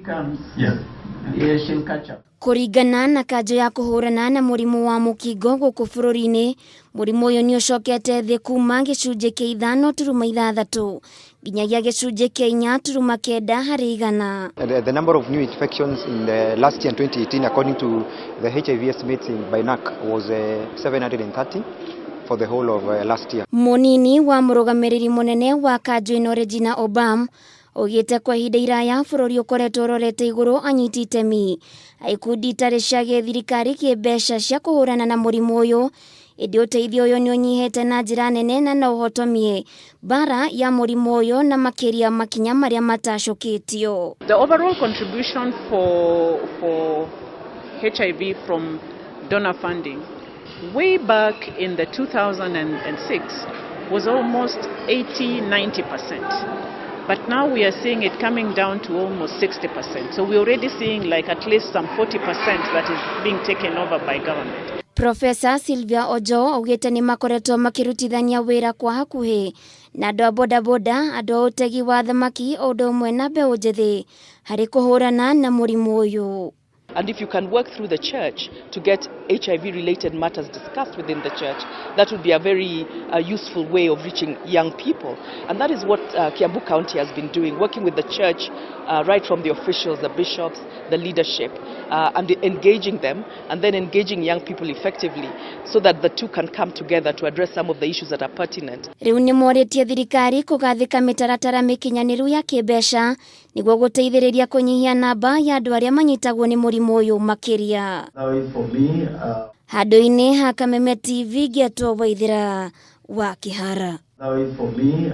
Comes, yeah, she'll catch up. Kũringana na kanjũ ya kũhũrana na mũrimũ wa mũkingo gũkũ bũrũri-inĩ, mũrimũ ũyũ nĩ ũcokete thĩ kuma gĩcunjĩ kĩa 5.6 nginyagia gĩcunjĩ kĩa 4.9%. The number of new infections in the last year, in 2018, according to the HIV estimates by NAC, was 730 for the whole of last year. Mũnini wa mũrũgamĩrĩri mũnene wa kanjũ ĩno Regina Obam augĩte kwa ihinda iraya bũrũri ũkoretwo ũrorete igũrũ anyiti itemi a ikundi itarĩ cia gĩthirikari kĩmbeca cia kũhũrana na mũrimũ ũyũ, ĩndĩ ũteithio ũyũ nĩ ũnyihĩte na njĩra nene na no ũhotomie mbara ya mũrimũ ũyũ na makĩria makinya marĩa matacũkĩtio. The overall contribution for HIV from donor funding way back in the 2006 was almost 80 90%. But now we are seeing it coming down to almost 60%. So we're already seeing like at least some 40% that is being taken over by government. Profesa Sylvia Ojo augĩte nĩ makoretwo makĩrutithania wĩra kwa hakuhĩ na andũ a bodaboda, andũ a ũtegi wa thamaki o ũndũ ũmwe na mbeũ njĩthĩ harĩ kũhũrana na mũrimũ ũyũ. And if you can work through the church to get HIV related matters discussed within the church, that would be a very useful way of reaching young people. And that is what Kiambu County has been doing, working with the church right from the officials, the bishops, the leadership, and engaging them, and then engaging young people effectively so that the two can come together to address some of the issues that are pertinent. Rĩu nĩ morĩtie thirikari kũgathĩka mĩtaratara mĩkinyanĩru ya kĩmbeca nĩguo gũteithĩrĩria kũnyihia namba ya andũ arĩa manyitagwo nĩ mũrimũ ũyũ makĩria. Otherwise, for me, Handũ-inĩ ha Kameme TV ngĩetwo Waithĩra wa Kĩhara. Otherwise for me,